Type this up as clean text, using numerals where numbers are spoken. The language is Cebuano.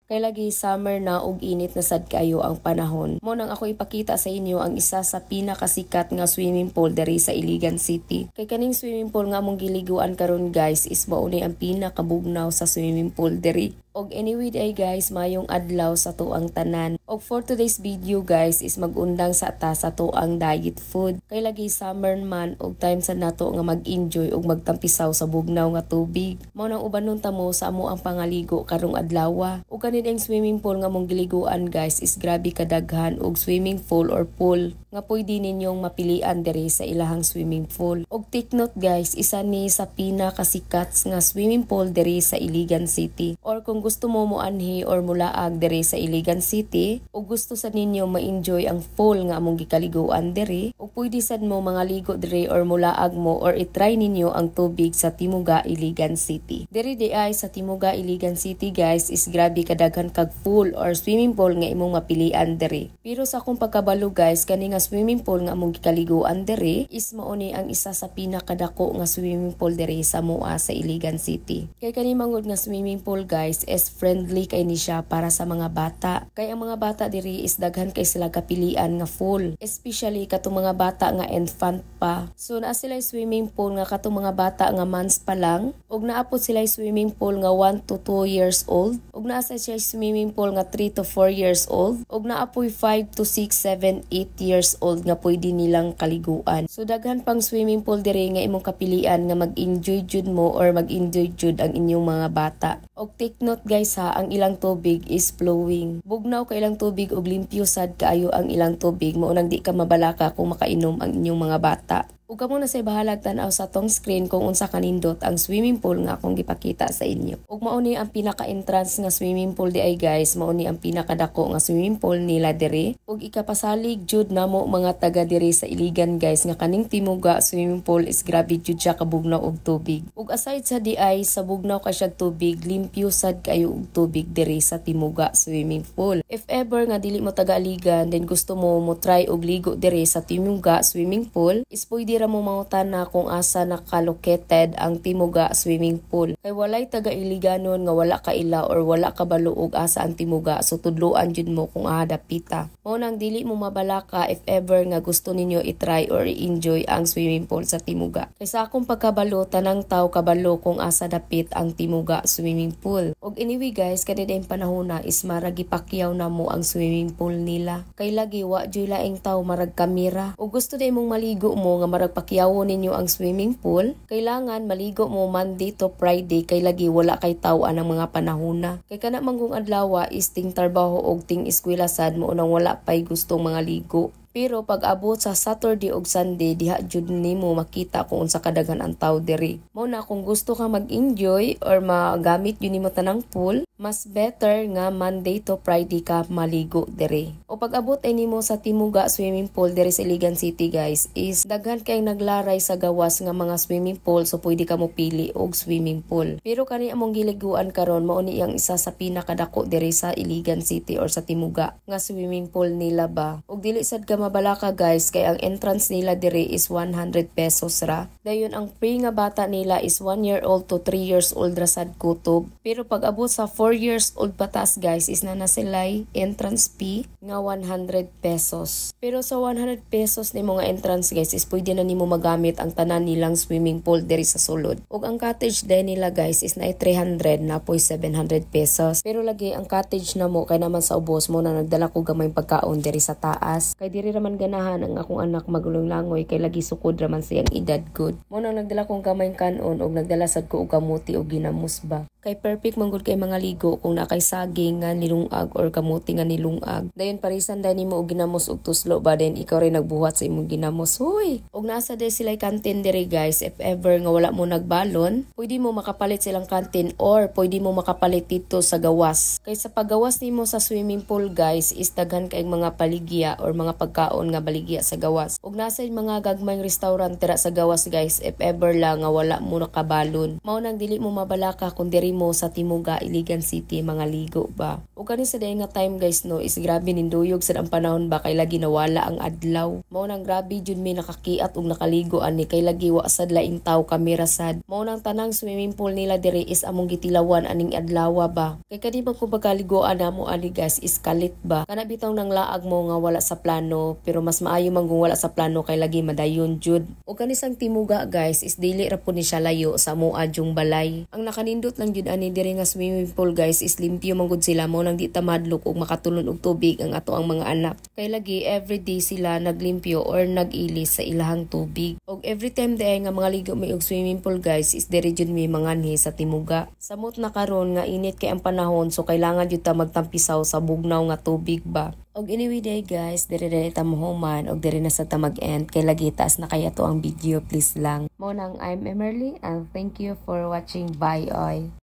Kay lagi summer na ug init na sad kaayo ang panahon. Mao nang ako ipakita sa inyo ang isa sa pinakasikat nga swimming pool diri sa Iligan City. Kay kaning swimming pool nga among giliguan karon, guys, is mao ni ang pinakabugnaw sa swimming pool diri. Og anyway day guys, mayong adlaw sa tuang tanan. Og for today's video, guys, is magundang sa ta sa tuang diet food. Kay lagi summer man og time sa nato nga mag-enjoy og magtampisaw sa bugnaw nga tubig. Mao nang ubanon ta mo sa amo ang pangaligo karong adlaw. Ug kani ang swimming pool nga mong giliguan, guys, is grabe kadaghan og swimming pool or pool nga pwede ninyong mapilian diri sa ilahang swimming pool. Og take note, guys, isa ni sa pinakasikat nga swimming pool diri sa Iligan City. Or kung gusto mo moanhi or mulaag diri sa Iligan City o gusto sa ninyo ma-enjoy ang pool nga among gikaliguan diri, o pwede sad mo mga ligo diri or mulaag mo or itry ninyo ang tubig sa Timuga, Iligan City. Diri di ay sa Timuga, Iligan City, guys, is grabe kadaghan kag pool or swimming pool nga imong mapilian diri. Pero sa akong pagkabalo, guys, kani nga swimming pool nga among gikaliguan diri is mao ni ang isa sa pinakadako nga swimming pool diri sa mua sa Iligan City. Kay kani mangud nga swimming pool, guys, is friendly kay ni siya para sa mga bata. Kay ang mga bata diri is daghan kay sila kapilian nga pool, especially katong mga bata nga infant pa. So naa sila swimming pool nga katong mga bata nga months pa lang, ug naa pod sila swimming pool nga 1 to 2 years old, ug naa sa siya swimming pool nga 3 to 4 years old, ug naa poy 5 to 6, 7, 8 years old nga pwede nilang kaliguan. So daghan pang swimming pool diri nga imong kapilian nga mag-enjoy jud mo or mag-enjoy jud ang inyong mga bata. Og take note, guys, ha, ang ilang tubig is flowing. Bugnaw ka ilang tubig ug limpyo sad kaayo ang ilang tubig, mao nang di ka mabalaka kung makainom ang inyong mga bata. Ug kamo na say bahalag tan-aw sa atong screen kung unsa kanindot ang swimming pool nga akong gipakita sa inyo. Ug mao ni ang pinaka-entrance nga swimming pool di ay, guys, mao ni ang pinakadako nga swimming pool nila diri. Ug ikapasalig jud namo mga taga diri sa Iligan, guys, nga kaning Timuga swimming pool is grabe jud siya kabugnaw og tubig. Ug aside sa di ay sa bugnaw ka siya tubig, limpyo sad kayo og tubig diri sa Timuga swimming pool. If ever nga dili mo taga Iligan, then gusto mo mo try og ligo diri sa Timuga swimming pool, is pwede ra mo mangutana kung asa naka-located ang Timuga swimming pool. Kay walay taga Iliganon nga wala kaila or wala kabalo og asa ang Timuga, so tudloan jud mo kung aha dapita. Mao nang dili mo mabalaka if ever nga gusto ninyo i-try or i-enjoy ang swimming pool sa Timuga. Kay sa akong pagkabalo, tanang tao kabalo kung asa dapit ang Timuga swimming pool. Og anyway guys, kani din panahon na is marag gipakyaw na mo ang swimming pool nila. Kay lagi wa juy laing tao, marag kamera. Og gusto din mong maligo mo nga marag pakyawon ninyo ang swimming pool, kailangan maligo mo Monday to Friday kay lagi wala kay tao anang mga panahon na. Kay kana manggong adlaw is ting trabaho og ting eskwela sad mo, unang wala pay gustong mga ligo. Pero pag abot sa Saturday ug Sunday, diha jud nimo makita kung unsa kadaghan ang tao diri. Mao na kung gusto ka mag-enjoy or magamit jud nimo tanang pool, mas better nga Monday to Friday ka maligo diri. O pag abot ay nimo sa Timuga swimming pool diri sa Iligan City, guys, is daghan kay naglaray sa gawas nga mga swimming pool, so pwede ka mo pili og swimming pool. Pero kani among giliguan karon, mao ni ang isa sa pinakadako diri sa Iligan City or sa Timuga nga swimming pool nila ba. Ug dili sad ka mabalaka, guys, kay ang entrance nila diri is 100 pesos ra. Dayon ang free nga bata nila is 1 year old to 3 years old ra sad kutob. Pero pag abot sa 4 years old pataas, guys, is na na sila'y entrance fee nga 100 pesos. Pero sa 100 pesos nimo nga entrance, guys, is pwede na nimo magamit ang tanan nilang swimming pool diri sa sulod. Ug ang cottage din nila, guys, is na 300 na poy 700 pesos. Pero lagi ang cottage na mo kay naman sa ubos mo na nagdala ko gamay pagkaon diri sa taas. Kay diri raman ganahan ang akong anak magulong-langoy kay lagi sukod raman siyang edad good. Mo nang nagdala kong gamay kanon og nagdala sad ko og kamuti og ginamos ba. Kay perfect man gud kay mga ligo kung naa kay saging nga nilungag or kamuti nga nilungag. Dayon parisan dani mo og ginamos og tuslo ba, then ikaw rin nagbuhat sa imong ginamos. Huy. Og nasa day sila canteen diri, guys. If ever nga wala mo nagbalon, pwede mo makapalit silang canteen or pwede mo makapalit dito sa gawas. Kay sa paggawas nimo sa swimming pool, guys, is daghan kay mga paligya or mga pagkaon nga baligya sa gawas. Og nasa mga gagmayng restaurant tira sa gawas, guys, if ever lang nga wala mo nakabalon. Mao nang dili mo mabalaka kung diri mo sa Timuga, Iligan City mga ligo ba. Ug kani sa day nga time, guys, no, is grabe nindot. Ninduyog sad ang panahon ba, kay lagi nawala ang adlaw. Mao nang grabe jud mi nakakiat og nakaligo ani, kay lagi wa sad laing tawo, kami ra sad. Mao nang tanang swimming pool nila diri is among gitilawan aning adlaw ba. Kay kani bang kung pagkaliguan namo ani, guys, is kalit ba. Kana bitaw nang laag mo nga wala sa plano, pero mas maayo man kung wala sa plano kay lagi madayon jud. Og kani sang Timuga, guys, is dili ra pud ni siya layo sa amoa jung balay. Ang nakanindot lang jud ani diri nga swimming pool, guys, is limpyo man gud sila, mao nang di ta mahadlok og makatulon og tubig ang ato ang mga anak. Kay lagi everyday sila naglimpyo or nag-ilis sa ilahang tubig. Og every time diay nga mga ligo mi og swimming pool, guys, is diri jud mi manganhi sa Timuga. Samot na karon nga init kay ang panahon, so kailangan jud ta magtampisaw sa bugnaw nga tubig ba. Og anyway day, guys, diri diri ta mohuman og diri na sa ta mag-end kay lagi taas na kaya to ang video, please lang. Mao nang I'm Emerly and thank you for watching. Bye oy.